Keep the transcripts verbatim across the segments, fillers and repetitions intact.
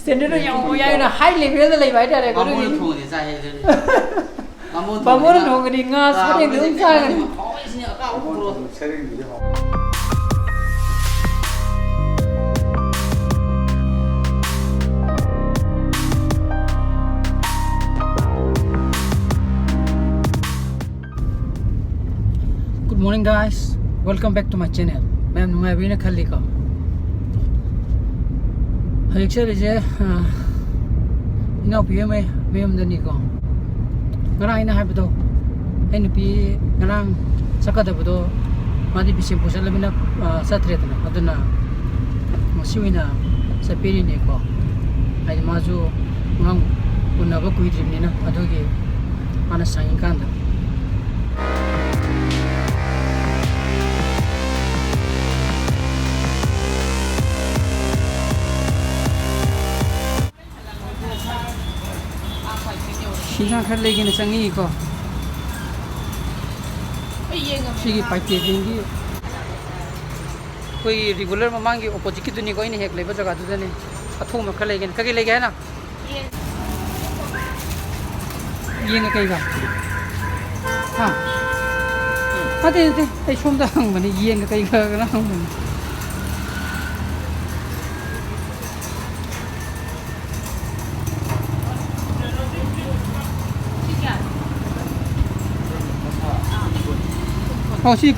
Standard ꯌꯥꯝ ꯌꯥꯏꯅ ꯍꯥꯏ ꯂꯦꯚꯦꯜꯗ ꯂꯩꯕ ꯍꯥꯏꯇꯥꯔꯦꯀꯣ꯫ ꯕꯥꯃꯣꯟꯅ ꯑꯗꯨꯒꯤ ꯊꯣꯡꯉꯗꯤ ꯆꯥꯏ ꯍꯥꯏꯗꯨꯅꯤ꯫ ꯕꯥꯃꯣꯟ ꯕꯥꯃꯣꯟꯅ ꯊꯣꯡꯉꯗꯤ ꯊꯣꯡꯒꯅꯤ, ꯉꯥ ꯁꯥꯔꯦꯡꯗ ꯑꯗꯨꯝ ꯆꯥꯒꯅꯤ꯫ ꯍꯥꯎꯕꯁꯤꯅꯦ ꯑꯀꯥꯎꯕ ꯄꯨꯔꯛꯑꯣ꯫ ꯁꯔꯦꯡꯗꯨꯗꯤ ꯍꯥꯎ꯫ Good morning, guys. Welcome back to my channel. ꯃꯌꯥꯝ ꯅꯨꯡꯉꯥꯏꯕꯤꯅ ꯈꯜꯂꯤꯀꯣ꯫ ꯍꯧꯖꯤꯛ ꯆꯠꯂꯤꯁꯦ, ꯑ, ꯏꯅꯥꯎꯄꯤ ꯑꯃ ꯃꯌꯨꯝꯗꯅꯤꯀꯣ꯫ ꯉꯔꯥꯡ ꯑꯩꯅ ꯍꯥꯏꯕꯗꯣ, ꯑꯩ ꯅꯨꯄꯤ ꯉꯔꯥꯡ ꯆꯠꯀꯗꯕꯗꯣ, ꯃꯥꯗꯤ ꯕꯤꯁꯦꯝꯄꯨꯔ ꯆꯠꯂꯃꯤꯅ, ꯑ, ꯆꯠꯇ꯭ꯔꯦꯗꯅ꯫ ꯑꯗꯨꯅ ꯉꯁꯤ ꯑꯣꯏꯅ ꯆꯠꯄꯤꯔꯤꯅꯦꯀꯣ꯫ ꯍꯥꯏꯗꯤ ꯃꯥꯁꯨ ꯑꯉꯥꯡ ꯎꯅꯕ ꯀꯨꯏꯗ꯭ꯔꯤꯕꯅꯤꯅ, ꯑꯗꯨꯒꯤ ꯃꯥꯅ ꯁꯪꯉꯤꯀꯥꯟꯗ꯫ ꯍꯤꯟꯖꯥꯡ ꯈꯔ ꯂꯩꯒꯦꯅ ꯆꯪꯉꯛꯏꯀꯣ꯫ ꯁꯤꯒꯤ ꯄꯥꯏꯇꯦꯐꯤꯡꯒꯤ ꯑꯩꯈꯣꯏꯒꯤ ꯔꯤꯒꯨꯂꯔ ꯃꯃꯥꯡꯒꯤ ꯑꯣꯄꯣꯖꯤꯠꯀꯤꯗꯨꯅꯤꯀꯣ, ꯑꯩꯅ ꯍꯦꯛ ꯂꯩꯕ ꯖꯒꯥꯗꯨꯗꯅꯦ꯫ ꯑꯊꯣꯡꯕ ꯈꯔ ꯂꯩꯒꯦꯅ꯫ ꯀꯩꯀꯩ ꯂꯩꯒꯦ ꯍꯥꯏꯅꯣ? ꯌꯦꯟꯒ ꯀꯩꯒ? ꯍꯥ? ꯅꯠꯇꯦ, ꯅꯠꯇꯦ, ꯑꯩ ꯁꯣꯝꯗ ꯍꯪꯕꯅꯤ, ꯌꯦꯟꯒ ꯀꯩꯒꯅ ꯍꯪꯕꯅꯤ꯫ ꯑꯣ, ꯁꯤ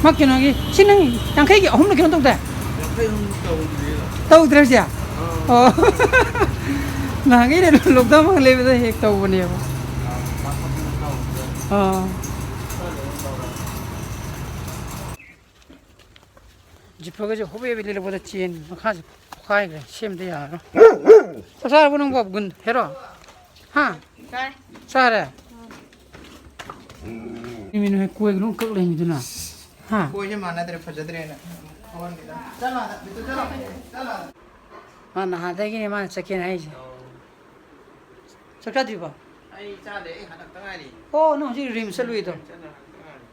ꯃꯥ ꯀꯩꯅꯣꯒꯤ, ꯁꯤ ꯅꯪ ꯌꯥꯡꯈꯩꯒꯤ ꯑꯍꯨꯝꯂ ꯀꯩꯅꯣ ꯇꯧꯗꯥꯏ? ꯌꯥꯡꯈꯩ ꯑꯍꯨꯝ ꯇꯧꯗ꯭ꯔꯤꯗ꯫ ꯇꯧꯗ꯭ꯔꯦ ꯍꯧꯖꯤꯛ? ꯑꯥ꯫ ꯑꯣ꯫ ꯅꯍꯥꯟꯒꯩꯗꯤ ꯑꯗꯨꯝ ꯂꯣꯛꯗꯥꯎꯟ ꯃꯅꯨꯡ ꯂꯩꯕꯗ ꯍꯦꯛ ꯇꯧꯕꯅꯦꯕ꯫ ꯑꯥ, ꯃꯥ ꯈꯛꯇꯅ ꯇꯧꯗ꯭ꯔꯦ꯫ ꯑꯥ꯫ ꯈꯔ ꯂꯩꯔ ꯇꯧꯔꯒꯦ꯫ ꯖꯤꯞꯄꯒꯁꯦ ꯍꯣꯕꯦ ꯍꯣꯕꯦ ꯂꯤꯠꯂꯛꯄꯗ ꯆꯦꯟ ꯃꯈꯥꯁꯦ ꯄꯣꯛꯈꯥꯏꯈ꯭ꯔꯦ꯫ ꯁꯦꯝꯗ ꯌꯥꯔꯔꯣꯏ꯫ ꯆꯥꯛ ꯆꯥꯔꯕꯣ ꯅꯪꯕꯣ, ꯒꯨꯟ? ꯍꯦꯔꯣ? ꯍꯥ? ꯆꯥꯔꯦ꯫ ꯆꯥꯔꯦ? ꯎꯝ꯫ ꯏꯃꯤꯅꯨ ꯍꯦꯛ ꯀꯣꯏꯒ ꯂꯣꯏ ꯀꯛ ꯂꯩꯃꯤꯗꯨꯅ꯫ ꯍꯥ? ꯀꯣꯏꯁꯦ ꯃꯥꯟꯅꯗ꯭ꯔꯦ, ꯐꯖꯗ꯭ꯔꯦꯅ꯫ ꯆꯠꯂꯣ ꯑꯥꯗ, ꯕꯤꯇꯨ, ꯆꯠꯂꯣ꯫ ꯆꯠꯂꯣ ꯑꯥꯗ꯫ ꯃꯥ ꯅꯍꯥꯟꯗꯒꯤꯅꯦ ꯃꯥꯅ ꯆꯠꯀꯦꯅ ꯍꯥꯏꯁꯦ꯫ ꯑꯧ꯫ ꯆꯥꯛ ꯆꯥꯗ꯭ꯔꯤꯕꯣ? ꯑꯩ ꯆꯥꯗꯦ, ꯑꯩ ꯍꯜꯂꯛꯇ ꯉꯥꯏꯔꯤ꯫ ꯑꯣ, ꯅꯪ ꯍꯧꯖꯤꯛ ꯔꯤꯝꯁ ꯆꯠꯂꯨꯏꯗꯣ? ꯆꯠꯂ ꯍꯜꯂꯛꯇ ꯉꯥꯏꯔꯤ꯫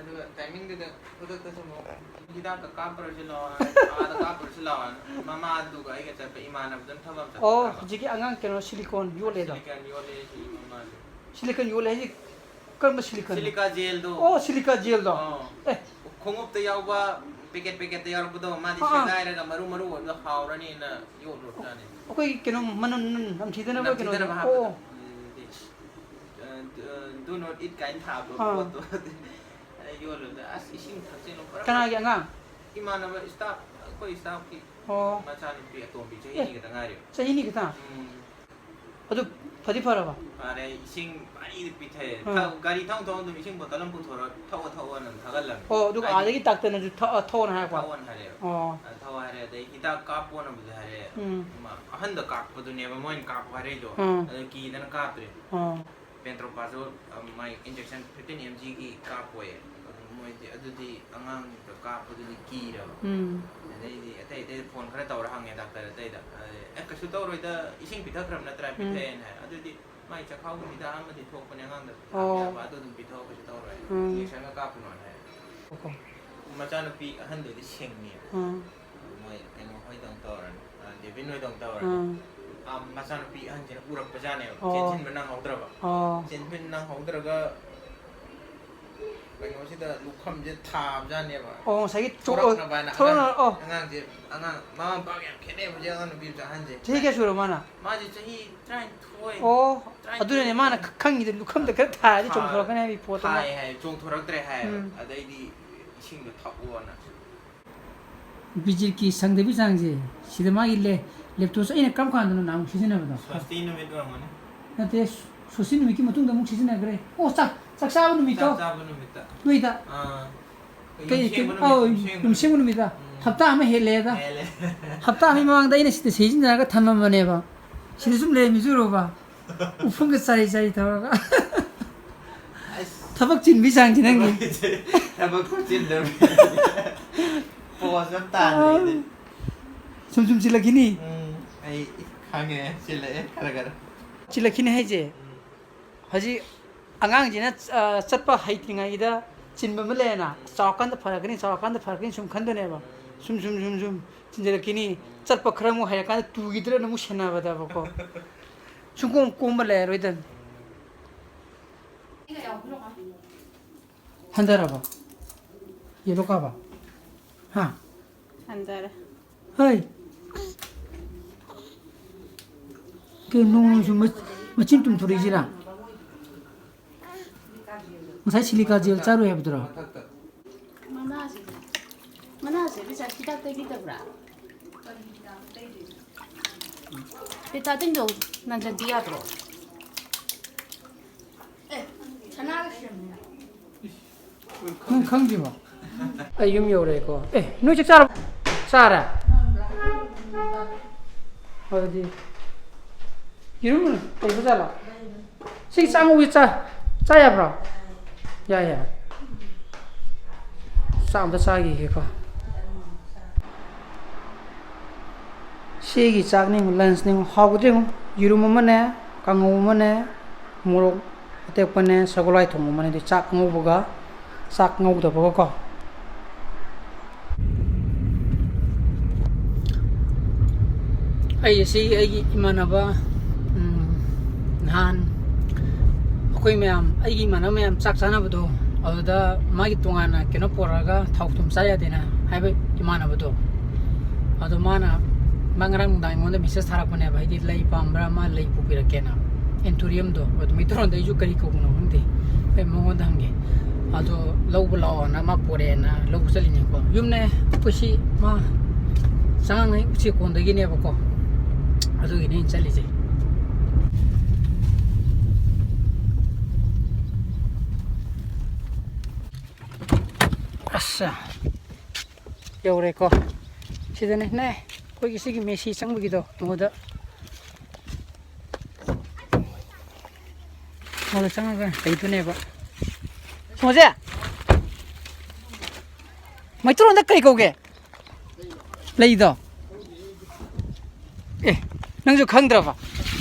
ꯑꯗꯨꯒ ꯇꯥꯏꯃꯤꯡꯗꯨꯗ ꯈꯨꯗꯛꯇꯁꯨ ꯑꯃꯨꯛ ꯍꯤꯗꯥꯛꯀ ꯀꯥꯞꯄꯔꯁꯨ ꯂꯥꯛꯑꯣ, ꯑꯥꯗ ꯀꯥꯞꯄꯔꯁꯨ ꯂꯥꯛꯑꯣ꯫ ꯃꯃꯥꯗꯨꯒ ꯑꯩꯒ ꯆꯠꯄ ꯏꯃꯥꯟꯅꯕꯗꯨꯅ ꯊꯕꯛ ꯑꯃ ꯑꯣ ꯆꯠꯄ꯫ ꯍꯧꯖꯤꯛꯀꯤ ꯑꯉꯥꯡ ꯀꯩꯅꯣ ꯁꯤꯂꯤꯀꯣꯟ ꯌꯣꯠꯂꯦꯗꯣ? ꯁꯤꯂꯤꯀꯟ ꯌꯣꯜꯂꯦ ꯁꯤ ꯃꯃꯥꯁꯦ꯫ ꯁꯤꯂꯤꯀꯟ ꯌꯣꯜꯂꯦ ꯍꯥꯏꯁꯦ ꯀꯔꯝꯕ ꯁꯤꯂꯤꯀꯟ? ꯁꯤꯂꯤꯀꯥ ꯖꯦꯜꯗꯣ꯫ ꯑꯣ ꯁꯤꯂꯤꯀꯥ ꯖꯦꯜꯗꯣ꯫ ꯑꯣ꯫ ꯑꯦ꯫ ꯈꯣꯡꯎꯞꯇ ꯌꯥꯎꯕ ꯄꯦꯀꯦꯠ ꯄꯦꯀꯦꯠꯇ ꯌꯥꯎꯔꯛꯄꯗꯣ, ꯃꯥꯗꯤ ꯑꯥ, ꯑꯥ꯫ ꯁꯦꯒꯥꯏꯔꯒ ꯃꯔꯨ ꯃꯔꯨ ꯑꯣꯏꯕꯗꯣ ꯍꯥꯎꯔꯅꯤꯅ ꯌꯣꯠꯂꯨꯔꯖꯥꯠꯅꯤ꯫ ꯑꯩꯈꯣꯏ ꯀꯩꯅꯣ ꯃꯅꯝ ꯅꯝꯊꯤꯗꯅꯕ ꯀꯩꯅꯣꯗꯣ꯫ ꯅꯝꯊꯤꯗꯅꯕ ꯑꯣ ꯍꯥꯞꯄꯗꯣ꯫ ꯑꯣ꯫ ꯎꯝ, ꯑꯗꯨꯗꯤ, ꯑ, ꯗꯨ-, ꯑ, do not eat ꯀꯥꯏꯅ ꯊꯥꯕꯗꯣ ꯑꯥ꯫ ꯄꯣꯠꯇꯣ꯫ ꯑꯗ ꯌꯣꯠꯂꯨꯕꯗ, "ꯑꯁ, ꯏꯁꯤꯡ ꯊꯛꯆꯤꯜꯂꯨ, ꯄꯨꯔꯥ ꯀꯅꯥꯒꯤ ꯑꯉꯥꯡ? ꯏꯃꯥꯟꯅꯕ staff, ꯑꯩꯈꯣꯏ staffꯀꯤ ꯑꯣ꯫ ꯃꯆꯥꯅꯨꯄꯤ ꯑꯇꯣꯝꯕꯤ ꯆꯍꯤ ꯑꯦ꯫ ꯑꯅꯤꯒ ꯈꯛꯇ ꯉꯥꯏꯔꯤꯕ꯫ ꯆꯍꯤ ꯑꯅꯤ ꯈꯛꯇ? ꯎꯝ꯫ ꯑꯗꯨ ꯐꯗꯤ ꯐꯔꯕ? ꯐꯔꯦ, ꯏꯁꯤꯡ ꯄꯥꯔꯤꯗ ꯄꯤꯊꯛꯑꯦ꯫ ꯑꯥ꯫ ꯊꯛ-, ꯒꯥꯔꯤ ꯊꯧ ꯊꯧ ꯑꯗꯨꯝ ꯏꯁꯤꯡ bottle ꯑꯃ ꯄꯨꯊꯣꯔꯒ ꯊꯛꯑꯣ ꯊꯛꯑꯣꯅ ꯑꯗꯨꯝ ꯊꯛꯍꯜꯂꯝꯃꯦ꯫ ꯑꯣ ꯑꯗꯨꯒ ꯍꯥꯏꯗꯤ ꯑꯥꯗꯒꯤ ꯗꯥꯛꯇꯔꯅꯁꯨ ꯊꯛ-, ꯊꯛꯑꯣꯅ ꯍꯥꯏꯔꯛꯄ? ꯊꯛꯑꯣꯅ ꯍꯥꯏꯔꯛꯑꯦꯕ꯫ ꯑꯣ꯫ ꯑꯗ ꯊꯛꯑꯣ ꯍꯥꯏꯔꯦ, ꯑꯗꯩ ꯍꯤꯗꯥꯛ ꯀꯥꯞꯄꯣꯅꯕꯨꯗꯤ ꯍꯥꯏꯔꯛꯑꯦ꯫ ꯎꯝ꯫ ꯏꯃꯥ, ꯑꯍꯟꯗ ꯀꯥꯞꯄꯗꯨꯅꯦꯕ ꯃꯣꯏꯅ ꯀꯥꯞꯄꯣ ꯍꯥꯏꯔꯛꯏꯗꯣ꯫ ꯎꯝ꯫ ꯑꯗꯨ ꯀꯤꯗꯅ ꯀꯥꯞꯇ꯭ꯔꯦ꯫ ꯑꯣ꯫ Pantoprazole, ꯑ, ꯃꯥꯏ injection fifteen M G ꯒꯤ ꯀꯥꯞꯄꯣꯌꯦ꯫ ꯑꯗꯨ ꯃꯣꯏꯗꯤ, ꯑꯗꯨꯗꯤ ꯑꯉꯥꯡꯗ ꯀꯥꯞꯄꯗꯨꯗꯤ ꯀꯤꯔꯕ꯫ ꯎꯝ꯫ ꯑꯗꯩꯗꯤ ꯑꯇꯩ ꯑꯇꯩ phone ꯈꯔ ꯇꯧꯔ ꯍꯪꯉꯦ ꯗꯥꯛꯇꯔ ꯑꯇꯩꯗ꯫ ꯑꯗꯩ, "ꯑꯦ, ꯀꯩꯁꯨ ꯇꯧꯔꯣꯏꯗ, ꯏꯁꯤꯡ ꯄꯤꯊꯛꯈ꯭ꯔꯕ ꯅꯠꯇ꯭ꯔꯥ?" ꯎꯝ꯫ ꯄꯤꯊꯛꯑꯦꯅ ꯍꯥꯏ꯫ ꯑꯗꯨꯗꯤ ꯃꯥꯏ ꯆꯈꯥꯎꯒꯤ ꯍꯤꯗꯥꯛ ꯑꯃꯗꯤ ꯊꯣꯛꯄꯅꯦ ꯑꯉꯥꯡꯗ ꯄꯤꯊꯛꯄ ꯑꯣ꯫ ꯌꯥꯕ, ꯑꯗꯨ ꯑꯗꯨꯝ ꯄꯤꯊꯛꯑꯣ, ꯀꯩꯁꯨ ꯇꯧꯔꯣꯏ꯫ ꯎꯝ꯫ Injection ꯒ ꯀꯥꯞꯄꯨꯅꯣꯅ ꯍꯥꯏ꯫ ꯑꯣ꯫ ꯃꯆꯥꯅꯨꯄꯤ ꯑꯍꯟꯗꯨꯗꯤ ꯁꯤꯡꯉꯦꯕ꯫ ꯎꯝ꯫ ꯃꯣꯏ ꯀꯩꯅꯣ ꯍꯣꯏꯗꯧ ꯇꯧꯔꯅꯤ, ꯑ, ꯗꯦꯕꯤꯟ ꯍꯣꯏꯗꯧ ꯇꯧꯔꯅꯤ꯫ ꯎꯝ꯫ ꯑ, ꯃꯆꯥꯅꯨꯄꯤ ꯑꯍꯟꯁꯤꯅ ꯎꯔꯛꯄꯖꯥꯠꯅꯦꯕ꯫ ꯑꯣ꯫ ꯆꯦꯟꯁꯤꯟꯕ ꯅꯪꯍꯧꯗ꯭ꯔꯕ꯫ ꯑꯣ꯫ ꯆꯦꯟꯁꯤꯟ ꯅꯪꯍꯧꯗ꯭ꯔꯒ ꯀꯩꯅꯣꯁꯤꯗ ꯂꯨꯈꯝꯁꯦ ꯊꯥꯕꯖꯥꯠꯅꯦꯕ꯫ ꯑꯣ ꯉꯁꯥꯏꯒꯤ ꯆꯣ-, ꯊꯣꯔꯛꯅꯕ ꯍꯥꯏꯅ ꯊꯣꯔꯛꯅ-, ꯑꯉꯥꯡ-, ꯑꯣ꯫ ꯑꯉꯥꯡꯁꯦ, ꯑꯉꯥꯡ ꯃꯃꯥ ꯃꯄꯥꯒ ꯌꯥꯝ ꯈꯦꯠꯅꯩꯕ ꯍꯧꯖꯤꯛ ꯑꯉꯥꯡ ꯅꯨꯄꯤ ꯃꯆꯥ ꯑꯍꯟꯁꯦ꯫ ꯆꯍꯤ ꯀꯌꯥ ꯁꯨꯔꯕ ꯃꯥꯅ? ꯃꯥꯁꯦ ꯆꯍꯤ ꯇꯔꯥꯅꯤꯊꯣꯏ, ꯑꯣ꯫ ꯇꯔꯥꯅꯤꯊꯣꯏ꯫ ꯑꯗꯨꯅꯅꯦ ꯃꯥꯅ ꯈ-, ꯈꯪꯉꯤꯗꯣ ꯂꯨꯈꯝꯗ ꯈꯔ ꯊꯥꯔꯗꯤ ꯆꯣꯡꯊꯣꯔꯛꯀꯅꯤ ꯍꯥꯏꯕꯒꯤ ꯄꯣꯠꯇꯨ ꯃꯥ-, ꯊꯥꯏ ꯍꯥꯏ, ꯆꯣꯡꯊꯣꯔꯛꯇ꯭ꯔꯦ ꯍꯥꯏꯌꯦꯕ꯫ ꯎꯝ꯫ ꯑꯗꯩꯗꯤ ꯏꯁꯤꯡꯗꯣ ꯊꯛꯑꯣꯅ꯫ ꯕꯤꯖꯤꯠꯀꯤ ꯁꯪꯗꯕꯤ ꯆꯥꯡꯁꯦ ꯁꯤꯗ ꯃꯥꯒꯤ ꯂꯦ-, ꯂꯦꯞꯇꯣꯞꯁꯦ ꯑꯩꯅ ꯀꯔꯝ ꯀꯥꯟꯗꯅꯣ ꯅꯍꯥꯟꯃꯨꯛ ꯁꯤꯖꯤꯟꯅꯕꯗꯣ? ꯁ꯭ꯋꯥꯁꯇꯤ ꯅꯨꯃꯤꯠ ꯑꯣꯏꯔꯝꯒꯅꯤ꯫ ꯅꯠꯇꯦ, ꯁꯣꯁꯇꯤ ꯅꯨꯃꯤꯠꯀꯤ ꯃꯇꯨꯡꯗ ꯑꯃꯨꯛ ꯁꯤꯖꯤꯟꯅꯈ꯭ꯔꯦ꯫ ꯑꯣ ꯆꯥꯛ, ꯆꯥꯛ ꯆꯥꯕ ꯅꯨꯃꯤꯠꯇꯣ? ꯆꯥꯛ ꯆꯥꯕ ꯅꯨꯃꯤꯠꯇ꯫ ꯅꯣꯏꯗ? ꯑꯥ꯫ ꯀꯩ, ꯌꯨꯝꯁꯦꯡꯕ ꯑꯧ, ꯅꯨꯃꯤꯠ, ꯌꯨꯝꯁꯦꯡꯕ ꯌꯨꯝꯁꯦꯡꯕ ꯅꯨꯃꯤꯠ꯫ ꯅꯨꯃꯤꯠꯇ꯫ ꯎꯝ꯫ ꯍꯞꯇꯥ ꯑꯃ ꯍꯦꯜꯂꯦꯗ꯫ ꯍꯦꯜꯂꯦ꯫ ꯍꯞꯇꯥ ꯑꯃꯒꯤ ꯃꯃꯥꯡꯗ ꯑꯩꯅ ꯁꯤꯗ ꯁꯤꯖꯤꯟꯅꯔꯒ ꯊꯝꯃꯝꯕꯅꯦꯕ꯫ ꯁꯤꯗ ꯁꯨꯝ ꯂꯩꯔꯝꯃꯤꯁꯨ ꯎꯔꯣꯕ꯫ ꯎꯐꯨꯟꯒ ꯆꯥꯏ ꯆꯥꯏ ꯇꯧꯔꯒ꯫ ꯑꯁ꯫ ꯊꯕꯛ ꯆꯤꯟꯕꯤ ꯆꯥꯡꯁꯤ ꯅꯪꯒꯤ꯫ ꯊꯕꯛ ꯈꯨꯆꯤꯟꯗꯣ꯫ Pose ꯑꯃ ꯇꯥꯗ꯭ꯔꯦꯅꯦ꯫ ꯁꯨꯝ ꯁꯨꯝ ꯆꯤꯜꯂꯛꯈꯤꯅꯤ꯫ ꯎꯝ, ꯑꯩ ꯈꯪꯉꯦ, ꯆꯤꯜꯂꯛꯑꯦ ꯈꯔ ꯈꯔ꯫ ꯆꯤꯜꯂꯛꯈꯤꯅꯤ ꯍꯥꯏꯁꯦ꯫ ꯎꯝ꯫ ꯍꯧꯖꯤꯛ ꯑꯉꯥꯡꯁꯤꯅ, ꯑ, ꯆꯠꯄ ꯍꯩꯇ꯭ꯔꯤꯉꯩꯗ ꯆꯤꯟꯕ ꯑꯃ ꯂꯩꯌꯦꯅ, ꯆꯥꯎꯔꯀꯥꯟꯗ ꯐꯔꯛꯀꯅꯤ, ꯆꯥꯎꯔꯀꯥꯟꯗ ꯐꯔꯛꯀꯅꯤ ꯁꯨꯝ ꯈꯟꯗꯣꯏꯅꯦꯕ꯫ ꯁꯨꯝ, ꯁꯨꯝ, ꯁꯨꯝ, ꯁꯨꯝ ꯆꯤꯟꯖꯜꯂꯛꯈꯤꯅꯤ꯫ ꯆꯠꯄ ꯈꯔ ꯑꯃꯨꯛ ꯍꯩꯔꯀꯥꯟꯗ ꯇꯨꯈꯤꯗ꯭ꯔꯅ ꯑꯃꯨꯛ ꯁꯦꯟꯅꯕꯗꯕꯀꯣ꯫ ꯁꯨꯝ ꯀꯣꯝ ꯀꯣꯝꯕ ꯂꯩꯔꯔꯣꯏꯗꯕꯅꯤ꯫ ꯍꯟꯊꯔꯕꯣ? ꯌꯦꯂꯣ ꯀꯥꯕ? ꯍꯥ? ꯍꯟꯊꯔꯦ꯫ ꯍꯩ! ꯀꯩꯅꯣ ꯅꯣꯡꯁꯨ ꯃ-, ꯃꯆꯤꯟ ꯇꯨꯝꯊꯣꯔꯛꯏꯁꯤꯅ? ꯉꯁꯥꯏ ꯁꯤꯂꯤꯀꯥ ꯖꯦꯜ ꯆꯥꯔꯨꯏ ꯍꯥꯏꯕꯗꯨꯔꯣ? ꯃꯅꯥꯁꯦ, ꯃꯅꯥꯁꯦ ꯕꯤꯇꯥ-, ꯍꯤꯗꯥꯛ ꯇꯩꯕꯤꯗꯕ꯭ꯔꯥ? ꯕꯤꯇꯥꯗꯤꯟꯗꯣ ꯅꯟꯖꯟꯕꯤ ꯌꯥꯗ꯭ꯔꯣ? ꯑꯦ, ꯁꯅꯥꯒ ꯁꯤꯔꯝꯃꯦ꯫ ꯅꯪ ꯈꯪꯗ꯭ꯔꯤꯕꯣ? ꯑꯩ ꯌꯨꯝ ꯌꯧꯔꯛꯑꯦꯀꯣ꯫ ꯑꯦ, ꯅꯣꯏ ꯆꯥꯛ ꯆꯥꯔꯕ? ꯆꯥꯔꯦ? ꯑꯗꯨꯗꯤ ꯌꯦꯔꯨꯝ ꯂꯩꯕ ꯖꯥꯠꯂꯣ? ꯁꯤ ꯆꯥꯛ ꯉꯧꯕꯁꯤ ꯆꯥ-, ꯆꯥ ꯌꯥꯕ꯭ꯔꯣ? ꯌꯥꯏ, ꯌꯥꯏ꯫ ꯆꯥꯛ ꯑꯝꯇ ꯆꯥꯈꯤꯒꯦꯀꯣ꯫ ꯁꯤꯒꯤ ꯆꯥꯛꯅꯤ, lunchꯅꯤ, ꯍꯥꯎꯒꯗ꯭ꯔꯥ ꯌꯦꯡꯉꯨ꯫ ꯌꯦꯔꯨꯝ ꯑꯃꯅꯦ, ꯀꯥꯡꯉꯧ ꯑꯃꯅꯦ, ꯃꯣꯔꯣꯛ ꯑꯇꯦꯛꯄꯅꯦ, ꯁꯒꯣꯜ ꯍꯋꯥꯏ ꯊꯣꯡꯕ ꯑꯃꯅꯦ, ꯑꯗꯩ ꯆꯥꯛ ꯉꯧꯕꯒ ꯆꯥꯛ ꯉꯧꯗꯕꯒꯀꯣ꯫ ꯑꯩ ꯑꯁꯤ ꯑꯩꯒꯤ ꯏꯃꯥꯟꯅꯕ, ꯎꯝ, ꯅꯍꯥꯟ ꯑꯩꯈꯣꯏ ꯃꯌꯥꯝ, ꯑꯩꯒꯤ ꯏꯃꯥꯟꯅꯕ ꯃꯌꯥꯝ ꯆꯥꯛ ꯆꯥꯅꯕꯗꯣ, ꯑꯗꯨꯗ ꯃꯥꯒꯤ ꯇꯣꯉꯥꯟꯅ ꯀꯩꯅꯣ ꯄꯨꯔꯛꯑꯒ ꯊꯥꯎ ꯊꯨꯝ ꯆꯥ ꯌꯥꯗꯦꯅ ꯍꯥꯏꯕ ꯏꯃꯥꯟꯅꯕꯗꯣ, ꯑꯗꯣ ꯃꯥꯅ, ꯃꯥ ꯉꯔꯥꯡ ꯅꯨꯡꯗꯥꯡ ꯑꯩꯉꯣꯟꯗ message ꯊꯥꯔꯛꯄꯅꯦꯕ, ꯍꯥꯏꯗꯤ ꯂꯩ ꯄꯥꯝꯕ꯭ꯔꯥ, ꯃꯥ ꯂꯩ ꯄꯨꯕꯤꯔꯛꯀꯦꯅ꯫ Anthuriumꯗꯣ, ꯑꯗꯨ ꯃꯩꯇꯩꯂꯣꯟꯗ ꯑꯩꯁꯨ ꯀꯔꯤ ꯀꯧꯕꯅꯣ ꯈꯪꯗꯦ, ꯑꯩ ꯃꯉꯣꯟꯗ ꯍꯪꯒꯦ꯫ ꯑꯗꯣ ꯂꯧꯕ ꯂꯥꯛꯑꯣꯅ ꯃꯥ ꯄꯣꯔꯛꯑꯦꯅ ꯂꯧꯕ ꯆꯠꯂꯤꯅꯦꯀꯣ꯫ ꯌꯨꯝꯅꯦ ꯑꯩꯈꯣꯏ ꯁꯤ ꯃꯥ ꯆꯉꯥꯡꯉꯩ ꯎꯆꯦꯛꯀꯣꯟꯗꯒꯤꯅꯦꯕꯀꯣ, ꯑꯗꯨꯒꯤꯅꯦ ꯑꯩꯅ ꯆꯠꯂꯤꯁꯦ꯫ ꯑꯁ, ꯌꯧꯔꯦꯀꯣ꯫ ꯁꯤꯗꯅꯦ, ꯅꯦ, ꯑꯩꯈꯣꯏꯒꯤ ꯁꯤꯒꯤ ꯃꯦꯁꯤ ꯆꯪꯕꯒꯤꯗꯣ, ꯑꯗꯨꯗ ꯍꯣꯏ, ꯆꯪꯉꯒ ꯂꯩꯗꯣꯏꯅꯦꯕ꯫ ꯁꯣꯃꯣꯔꯖꯤꯠ! ꯃꯩꯇꯩꯂꯣꯟꯗ ꯀꯔꯤ ꯀꯧꯒꯦ? ꯂꯩꯗꯣ? ꯑꯦ, ꯅꯪꯁꯨ ꯈꯪꯗ꯭ꯔꯕ?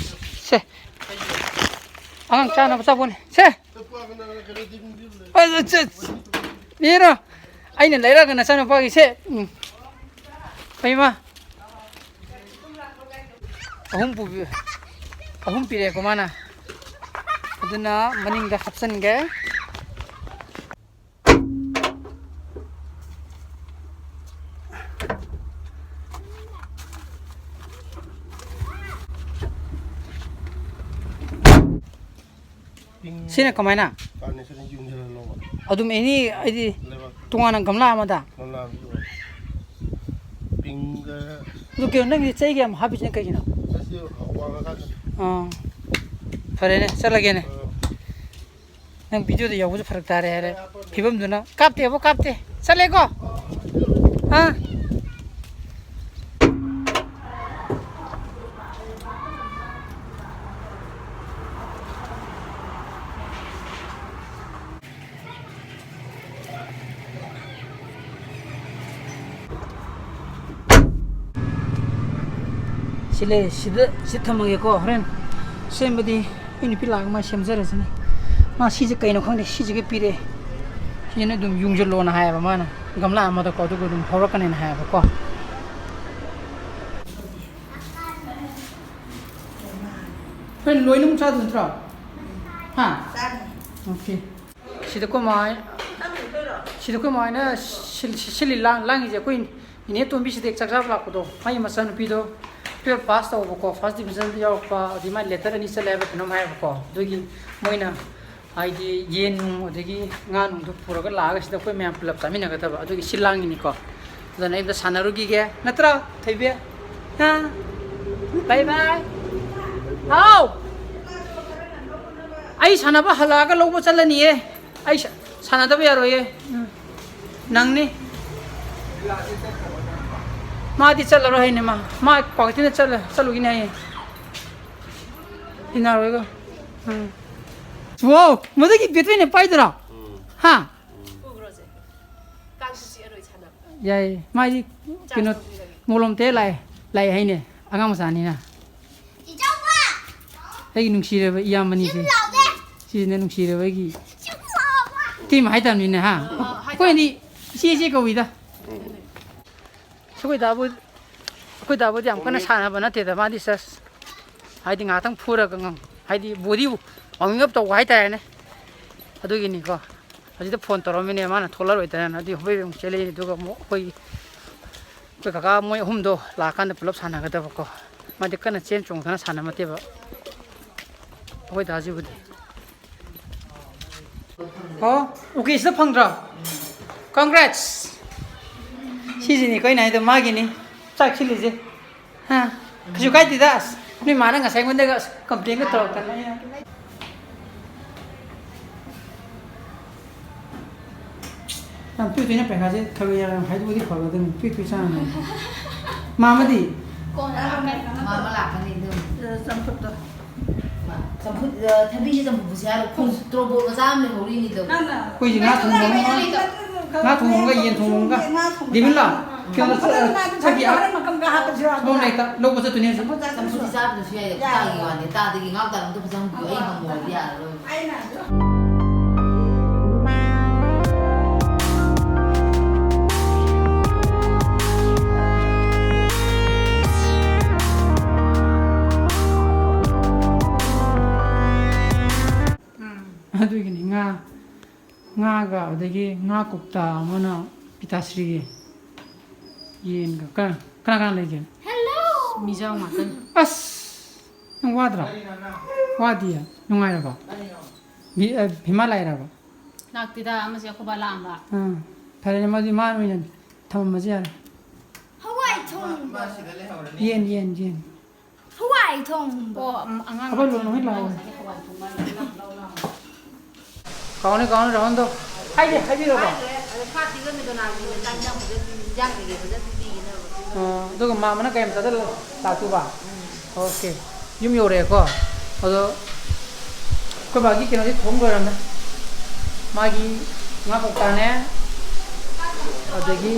ꯁꯦ, ꯑꯉꯥꯡ ꯆꯥꯅꯕ ꯑꯆꯥꯄꯣꯠꯅꯤ꯫ ꯁꯦ! ꯑꯁ, ꯑꯁ, ꯑꯁ꯫ ꯌꯦꯡꯉꯣ꯫ ꯑꯩꯅ ꯂꯩꯔꯒ ꯅꯆꯥꯅꯨꯄꯥꯒꯤꯁꯦ꯫ ꯎꯝ꯫ ꯐꯩꯃ꯫ ꯑꯍꯨꯝ ꯄꯨꯕꯤ-, ꯑꯍꯨꯝ ꯄꯤꯔꯛꯑꯦꯀꯣ ꯃꯥꯅ꯫ ꯑꯗꯨꯅ ꯃꯅꯤꯡꯗ ꯍꯥꯞꯆꯤꯟꯒꯦ꯫ ꯄꯤꯡ ꯁꯤꯅ ꯀꯃꯥꯏꯅ? ꯀꯥꯔꯅꯦꯁꯟ ꯌꯨꯡꯁꯤꯜꯍꯜꯂꯣꯕ꯫ ꯑꯗꯨꯝ ꯑꯦꯅꯤ, ꯑꯩꯗꯤ ꯂꯩꯕꯥꯛ ꯇꯣꯉꯥꯟꯅ ꯒꯝꯂꯥ ꯑꯃꯗ? ꯒꯝꯂꯥ ꯑꯃꯗ꯫ ꯄꯤꯡꯒ ꯑꯗꯨ ꯀꯩꯅꯣ, ꯅꯪꯒꯤ ꯆꯩꯒ ꯌꯥꯝ ꯍꯥꯞꯄꯤꯁꯤꯅ ꯀꯩꯒꯤꯅꯣ? ꯑꯁꯤ ꯋꯥꯡꯉꯀꯥꯟꯗ꯫ ꯑꯥ꯫ ꯐꯔꯦꯅꯦ, ꯆꯠꯂꯒꯦꯅꯦ꯫ ꯑꯥ꯫ ꯅꯪ ꯚꯤꯗꯤꯑꯣꯗ ꯌꯥꯎꯕꯁꯨ ꯐꯔꯛ ꯇꯥꯔꯦ ꯍꯥꯏꯔꯦ꯫ ꯐꯤꯕꯝꯗꯨꯅ ꯀꯥꯞꯇꯦꯕꯣ, ꯀꯥꯞꯇꯦ꯫ ꯆꯠꯂꯦꯀꯣ? ꯑꯥ? ꯁꯤ ꯂꯩ, ꯁꯤꯗ, ꯁꯤ ꯊꯝꯃꯒꯦꯀꯣ꯫ ꯍꯣꯔꯦꯟ ꯁꯦꯝꯕꯗꯤ ꯑꯩ ꯅꯨꯄꯤ ꯂꯥꯛꯑꯒ ꯃꯥ ꯁꯦꯝꯖꯔꯁꯤꯅꯤ꯫ ꯃꯥ ꯁꯤꯁꯦ ꯀꯩꯅꯣ ꯈꯪꯗꯦ, ꯁꯤꯁꯤꯒ ꯄꯤꯔꯛꯑꯦ꯫ ꯁꯤꯁꯤꯅ ꯑꯗꯨꯝ ꯌꯨꯡꯁꯤꯜꯂꯣꯅ ꯍꯥꯏꯌꯦꯕ ꯃꯥꯅ, ꯒꯝꯂꯥ ꯑꯃꯗꯀꯣ, ꯑꯗꯨꯒ ꯑꯗꯨꯝ ꯍꯧꯔꯛꯀꯅꯦꯅ ꯍꯥꯏꯌꯦꯕꯀꯣ꯫ ꯍꯣꯔꯦꯟ ꯂꯣꯏꯅꯃꯛ ꯆꯥꯗꯣꯏ ꯅꯠꯇ꯭ꯔꯣ? ꯍꯥ? ꯆꯥꯅꯤ꯫ ꯑꯣꯀꯦ꯫ ꯁꯤꯗ ꯑꯩꯈꯣꯏ ꯃꯥ ꯍꯣꯏ-, ꯁꯤꯗ ꯑꯩꯈꯣꯏ ꯃꯥ ꯍꯣꯏꯅ ꯁꯤꯜ-, ꯁꯤꯜꯂꯤ ꯂꯥꯡ-, ꯂꯥꯡꯉꯤꯁꯦ ꯑꯩꯈꯣꯏ ꯏꯅꯦ ꯇꯣꯝꯕꯤꯁꯤꯗ ꯆꯥꯛ ꯆꯥꯕ ꯂꯥꯛꯄꯗꯣ, ꯃꯥꯒꯤ ꯃꯆꯥꯅꯨꯄꯤꯗꯣ twelve pass ꯇꯧꯕꯀꯣ, first division ꯗ ꯌꯥꯎꯔꯛꯄ, ꯑꯗꯨꯗꯤ ꯃꯥꯏ letter ꯑꯅꯤ ꯆꯠꯂꯦ ꯍꯥꯏꯕ ꯀꯩꯅꯣꯝ ꯍꯥꯏꯌꯦꯕꯀꯣ, ꯑꯗꯨꯒꯤ ꯃꯣꯏꯅ ꯍꯥꯏꯗꯤ ꯌꯦꯟ ꯅꯨꯡ ꯑꯗꯒꯤ ꯉꯥ ꯅꯨꯡꯗꯣ ꯄꯨꯔꯒ ꯂꯥꯛꯑꯒ ꯁꯤꯗ ꯑꯩꯈꯣꯏ ꯃꯌꯥꯝ ꯄꯨꯂꯞ ꯆꯥꯃꯤꯟꯅꯒꯗꯕ, ꯑꯗꯨꯒꯤ ꯁꯤꯜ ꯂꯥꯡꯉꯤꯅꯤꯀꯣ꯫ ꯑꯗꯨꯅ ꯑꯩ ꯑꯝꯇ ꯁꯥꯟꯅꯔꯨꯈꯤꯒꯦ, ꯅꯠꯇ꯭ꯔꯣ, ꯊꯣꯏꯕꯤ? ꯍꯥ? Bye bye꯫ ꯍꯥꯎ! ꯑꯩ ꯁꯥꯟꯅꯕ ꯍꯜꯂꯛꯑꯒ ꯂꯧꯕ ꯆꯠꯂꯅꯤꯌꯦ꯫ ꯑꯩ ꯁꯥ-, ꯁꯥꯟꯅꯗꯕ ꯌꯥꯔꯣꯏꯌꯦ꯫ ꯎꯝ꯫ ꯅꯪꯅꯤ꯫ ꯃꯥꯗꯤ ꯆꯠꯂꯔꯣꯏ ꯍꯥꯏꯅꯦ, ꯃꯥ, ꯃꯥ ꯀ꯭ꯋꯥꯀꯩꯊꯦꯜꯗ ꯆꯠꯂ-, ꯆꯠꯂꯨꯒꯤꯅꯤ ꯍꯥꯏꯌꯦ꯫ ꯏꯟꯅꯔꯣꯏꯒ꯫ ꯎꯝ꯫ ꯋꯥꯎ! ꯃꯗꯨꯒꯤ battery ꯅ ꯄꯥꯏꯗꯨꯔꯣ? ꯎꯝ꯫ ꯍꯥ? ꯎꯕ꯭ꯔꯣꯁꯦ? ꯀꯥꯡꯁꯨ ꯆꯤꯛꯑꯔꯣꯏ ꯁꯥꯟꯅꯕ꯫ ꯌꯥꯏꯌꯦ꯫ ꯃꯥꯗꯤ ꯆꯥꯔꯖ ꯀꯩꯅꯣ, ꯇꯧꯕꯤꯔꯒꯦ꯫ ꯃꯣꯂꯣꯝ ꯇꯩ ꯂꯥꯛꯑꯦ, ꯂꯥꯛꯑꯦ ꯍꯥꯏꯅꯦ, ꯑꯉꯥꯡ ꯃꯆꯥꯅꯤꯅ꯫ ꯏꯆꯥꯎꯕ! ꯑꯩꯒꯤ ꯅꯨꯡꯁꯤꯔꯕ ꯏꯌꯥꯝꯕꯅꯤꯁꯦ꯫ ꯁꯤꯝ ꯂꯥꯎꯗꯦ! ꯁꯤꯁꯤꯅ ꯅꯨꯡꯁꯤꯔꯕ ꯑꯩꯒꯤ꯫ ꯁꯤꯝ ꯂꯥꯎꯕ! ꯇꯤꯝ ꯍꯥꯏꯇꯕꯅꯤꯅꯦ, ꯍꯥ? ꯑꯩꯈꯣꯏꯗꯤ ꯏꯆꯦ ꯏꯆꯦ ꯀꯧꯏꯗ꯫ ꯑꯩꯈꯣꯏ ꯗꯥꯕꯨ-, ꯑꯩꯈꯣꯏ ꯗꯥꯕꯨꯗꯤ ꯌꯥꯝ ꯀꯟꯅ ꯁꯥꯟꯅꯕ ꯅꯠꯇꯦꯗ, ꯃꯥꯗꯤ ꯁꯁ ꯍꯥꯏꯗꯤ ꯉꯥꯏꯍꯥꯛꯇꯪ ꯐꯨꯔꯒ ꯉꯝ-, ꯍꯥꯏꯗꯤ ꯕꯣꯗꯤ ꯋꯥꯔꯃꯤꯡ ꯑꯞ ꯇꯧꯕ ꯍꯥꯏꯇꯥꯔꯦꯅꯦ꯫ ꯑꯗꯨꯒꯤꯅꯤꯀꯣ꯫ ꯍꯧꯖꯤꯛꯇ ꯐꯣꯟ ꯇꯧꯔꯝꯃꯤꯅꯦ, ꯃꯥꯅ ꯊꯣꯛꯂꯛꯑꯔꯣꯏꯗ꯭ꯔꯥꯅ꯫ ꯑꯗꯨꯗꯤ ꯍꯣꯕꯦ ꯑꯃꯨꯛ ꯆꯦꯜꯂꯛꯏꯅꯦ꯫ ꯑꯗꯨꯒ ꯑꯃꯨꯛ ꯑꯩꯈꯣꯏꯒꯤ, ꯑꯩꯈꯣꯏ ꯀꯀꯥ ꯃꯣꯏ ꯑꯍꯨꯝꯗꯣ ꯂꯥꯛꯑꯀꯥꯟꯗ ꯄꯨꯂꯞ ꯁꯥꯟꯅꯒꯗꯕꯀꯣ꯫ ꯃꯥꯗꯤ ꯀꯟꯅ ꯆꯦꯟ ꯆꯣꯡꯗꯅ ꯁꯥꯟꯅꯕ ꯅꯠꯇꯦꯕ ꯑꯩꯈꯣꯏ ꯗꯥꯁꯤꯕꯨꯗꯤ꯫ ꯑꯣ, ꯎꯀꯤꯜꯁꯤꯗ ꯐꯪꯗ꯭ꯔꯣ? Congrats! ꯁꯤꯁꯤꯅꯤ ꯑꯩꯈꯣꯏꯅ ꯍꯥꯏꯗꯣ, ꯃꯥꯒꯤꯅꯤ ꯆꯥꯛ ꯁꯤꯜꯂꯤꯁꯦ꯫ ꯍꯥ? ꯀꯩꯁꯨ ꯀꯥꯏꯗꯦꯗ꯫ ꯑꯁ, ꯅꯣꯏ ꯃꯥꯅ ꯉꯁꯥꯏ ꯑꯩꯉꯣꯟꯗꯒ ꯑꯁ complain ꯒ ꯇꯧꯔꯛꯇꯅ꯫ ꯌꯥꯝ ꯇꯣꯏ ꯇꯣꯏꯅ ꯄꯩꯈꯥꯁꯦ ꯊꯕꯛ ꯌꯥꯝ ꯍꯥꯏꯗꯣꯛꯑꯗꯤ ꯐꯒꯗꯕꯅꯤ, ꯇꯣꯏ ꯇꯣꯏ ꯆꯥꯅꯕ꯫ ꯃꯥꯃꯗꯤ? ꯃꯥꯃ ꯂꯥꯛꯀꯅꯤ ꯑꯗꯨꯝ꯫ ꯆꯝꯐꯨꯠꯇꯣ꯫ ꯆꯝꯐꯨꯠ, ꯑ, ꯊꯕꯤꯁꯦ ꯆꯝꯐꯨꯠ ꯄꯨꯁꯦ ꯍꯥꯏꯔꯣ? ꯈꯣꯡ-, ꯇꯣꯔꯣꯕꯣꯠ ꯃꯆꯥ ꯑꯃ ꯂꯩꯍꯧꯔꯤꯅꯤꯗꯣ꯫ ꯑꯩꯈꯣꯏꯁꯦ ꯉꯥ ꯊꯣꯡꯕ ꯑꯃꯒ, ꯉꯥ ꯊꯣꯡꯕ ꯑꯃꯒ ꯌꯦꯟ ꯊꯣꯡꯕ ꯑꯃꯒ꯫ ꯗꯦꯕꯤꯟꯂꯣ? ꯀꯩꯅꯣ, ꯆ-, ꯆꯠꯈꯤ, ꯑ, ꯃꯔꯛ ꯃꯀꯝꯒ ꯍꯥꯞꯄꯁꯨ ꯌꯥꯎꯗꯅ꯫ ꯁꯣꯝ ꯂꯩꯇ-, ꯂꯧꯕ ꯆꯠꯇꯣꯏꯅꯦ ꯍꯧꯖꯤꯛ꯫ ꯆꯝꯐꯨꯠꯁꯤ ꯆꯥꯕꯗꯁꯨ ꯌꯥꯏ, ꯌꯥꯏ꯫ ꯇꯥꯒꯤ ꯋꯥꯅꯤ꯫ ꯇꯥꯗꯒꯤ ꯉꯥꯎ ꯇꯥꯔꯝꯗ ꯐꯖꯅ ꯍꯨꯟꯗꯣꯛꯑꯣ꯫ ꯑꯩ ꯍꯪꯉꯨꯔꯗꯤ ꯌꯥꯔꯔꯣꯏ꯫ ꯑꯩꯅ ꯑꯗꯨ ꯎꯝ꯫ ꯑꯗꯨꯒꯤꯅꯤ ꯉꯥ, ꯉꯥꯒ ꯑꯗꯒꯤ ꯉꯥ ꯀꯧꯇꯥ ꯑꯃꯅ ꯄꯤꯇꯥꯁ꯭ꯔꯤꯒꯤ꯫ ꯌꯦꯟꯒ ꯀ-, ꯀꯅꯥ ꯀꯅꯥ ꯂꯩꯒꯦ? ꯍꯦꯜꯂꯣ! ꯃꯤꯖꯥꯎ ꯉꯥꯛꯇꯅꯤ꯫ ꯑꯁ! ꯅꯪ ꯋꯥꯗ꯭ꯔꯣ? ꯋꯥꯗꯤꯌꯦ? ꯅꯨꯡꯉꯥꯏꯔꯕꯣ? ꯚꯤ-, ꯑ, ꯚꯤꯃꯥ ꯂꯥꯛꯏꯔꯕ? ꯂꯥꯛꯇꯦꯗ, ꯑꯃꯁꯦ ꯑꯩꯈꯣꯏ ꯕꯥ ꯂꯥꯛꯑꯝꯕ꯫ ꯑꯥ, ꯐꯔꯦꯅꯦ, ꯃꯗꯨꯗꯤ ꯃꯥ ꯑꯣꯏꯅ ꯊꯝꯃꯝꯃꯁꯨ ꯌꯥꯔꯦ꯫ ꯍꯋꯥꯏ ꯊꯣꯡꯕ꯫ ꯌꯦꯟ, ꯌꯦꯟ, ꯌꯦꯟ꯫ ꯍꯋꯥꯏ ꯊꯣꯡꯕ꯫ ꯑꯣ, ꯑꯝ, ꯑꯉꯥꯡ ꯑꯩꯈꯣꯏ ꯂꯣꯟ ꯍꯣꯏ ꯂꯥꯛꯑꯣ꯫ ꯍꯋꯥꯏ ꯊꯣꯡꯕ ꯍꯥꯏꯅ ꯂꯧ ꯂꯥꯛꯑꯣ꯫ ꯀꯥꯎꯅꯤ, ꯀꯥꯎꯅꯤ, ꯔꯥꯍꯨꯜꯗꯣ꯫ ꯍꯥꯏꯗꯦ, ꯍꯥꯏꯕꯤꯔꯕꯣ? ꯍꯥꯏꯈ꯭ꯔꯦ꯫ ꯑꯗꯣ ꯐꯥꯠꯇꯤꯒ ꯃꯦꯗꯣꯅꯥꯒꯤ ꯆꯥꯛ ꯏꯟꯖꯥꯡ ꯐꯖꯅ, ꯏꯟꯖꯥꯡ ꯀꯩꯀꯩ ꯐꯖꯅ ꯄꯤꯕꯤꯒꯦ ꯅꯪ꯫ ꯑꯣ, ꯑꯗꯨꯒ ꯃꯥꯝꯃꯅ ꯀꯩ ꯃꯆꯥꯗ ꯂꯥꯛꯇꯣꯏꯕ? ꯎꯝ꯫ ꯑꯣꯀꯦ꯫ ꯌꯨꯝ ꯌꯧꯔꯛꯑꯦꯀꯣ꯫ ꯑꯗꯣ ꯑꯩꯈꯣꯏ ꯕꯥꯒꯤ ꯀꯩꯅꯣꯗꯤ ꯊꯣꯡ ꯂꯣꯏꯔꯝꯃꯦ꯫ ꯃꯥꯒꯤ ꯉꯥ ꯀꯧꯇꯥꯅꯦ, ꯑꯗꯒꯤ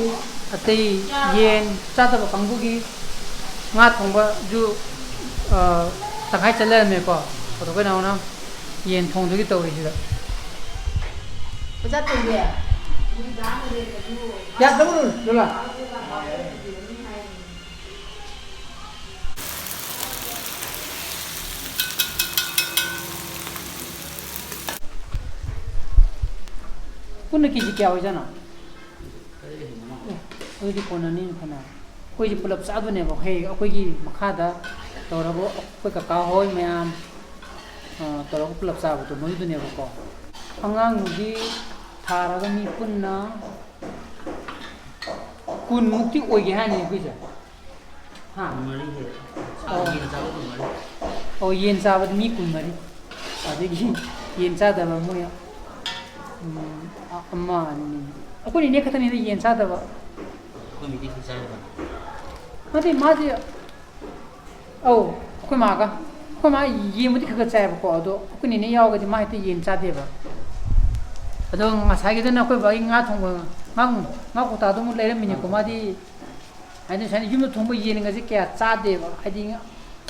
ꯑꯇꯩ ꯌꯦꯟ ꯆꯥꯗꯕ ꯀꯥꯡꯕꯨꯒꯤ ꯉꯥ ꯊꯣꯡꯕꯁꯨ, ꯑ, ꯇꯪꯈꯥꯏ ꯆꯠ ꯂꯩꯔꯝꯃꯦꯀꯣ꯫ ꯑꯗꯣ ꯑꯩꯈꯣꯏ ꯅꯥꯎꯅ ꯌꯦꯟ ꯊꯣꯡꯗꯨꯒꯤ ꯇꯧꯔꯤꯁꯤꯗ꯫ ꯆꯠꯇꯣꯏꯁꯦ꯫ ꯌꯥꯗꯕ꯭ꯔꯣ, ꯂꯣꯂꯥ? ꯄꯨꯟꯅ ꯀꯦꯖꯤ ꯀꯌꯥ ꯑꯣꯏꯖꯥꯠꯅꯣ? ꯑꯦ, ꯑꯗꯨꯗꯤ ꯀꯣꯟꯅꯅꯤ ꯐꯅꯌꯥꯝ꯫ ꯑꯩꯈꯣꯏꯁꯦ ꯄꯨꯂꯞ ꯆꯥꯗꯣꯏꯅꯦꯕ, ꯍꯌꯦꯡ ꯑꯩꯈꯣꯏꯒꯤ ꯃꯈꯥꯗ ꯇꯧꯔꯒ ꯑꯩꯈꯣꯏ ꯀꯀꯥ ꯍꯣꯏ ꯃꯌꯥꯝ, ꯑ, ꯇꯧꯔꯒ ꯄꯨꯂꯞ ꯆꯥꯕꯗꯣ ꯃꯗꯨꯗꯨꯅꯦꯕꯀꯣ꯫ ꯑꯉꯥꯡ ꯅꯨꯕꯤ ꯊꯥꯔꯒ ꯃꯤ ꯄꯨꯟꯅ ꯀꯨꯟꯃꯨꯛꯇꯤ ꯑꯣꯏꯒꯦ ꯍꯥꯏꯅꯤ ꯑꯩꯈꯣꯏꯁꯦ꯫ ꯍꯥ? ꯀꯨꯟꯃꯔꯤ ꯍꯦꯜꯂꯦ꯫ ꯑꯣ꯫ ꯌꯦꯟ ꯆꯥꯕ ꯀꯨꯟꯃꯔꯤ꯫ ꯑꯣ, ꯌꯦꯟ ꯆꯥꯕꯗꯤ ꯃꯤ ꯀꯨꯟꯃꯔꯤ꯫ ꯑꯗꯒꯤ ꯌꯦꯟ ꯆꯥꯗꯕ ꯃꯣꯏ, ꯎꯝ, ꯑ-, ꯑꯃ, ꯑꯅꯤ꯫ ꯑꯩꯈꯣꯏ ꯅꯦꯅꯦ ꯈꯛꯇꯅꯤꯗ ꯌꯦꯟ ꯆꯥꯗꯕ꯫ ꯑꯩꯈꯣꯏ ꯃꯤꯗꯤ ꯈꯔ ꯆꯥꯏꯕ꯫ ꯅꯠꯇꯦ, ꯃꯥꯁꯦ, ꯑꯧ, ꯑꯩꯈꯣꯏ ꯃꯥꯒ꯫ ꯑꯩꯈꯣꯏ ꯃꯥ ꯌꯦꯟꯕꯨꯗꯤ ꯈꯔ ꯈꯔ ꯆꯥꯏꯕꯀꯣ, ꯑꯗꯣ ꯑꯩꯈꯣꯏ ꯅꯦꯅꯦ ꯌꯥꯎꯔꯒꯗꯤ ꯃꯥ ꯍꯦꯛꯇ ꯌꯦꯟ ꯆꯥꯗꯦꯕ꯫ ꯑꯗꯣ ꯉꯁꯥꯏꯒꯤꯗꯨꯅ ꯑꯩꯈꯣꯏ ꯕꯥꯒꯤ ꯉꯥ ꯊꯣꯡꯕ, ꯉꯥ, ꯉꯥ ꯀꯧꯇꯥꯗꯣ ꯑꯃꯨꯛ ꯂꯩꯔꯝꯃꯤꯅꯤꯀꯣ, ꯃꯥꯗꯤ ꯍꯥꯏꯗꯤ ꯁꯨꯃꯥꯏꯅ ꯌꯨꯝꯗ ꯊꯣꯡꯕ ꯌꯦꯟꯒꯁꯦ ꯀꯌꯥ ꯆꯥꯗꯦꯕ, ꯍꯥꯏꯗꯤ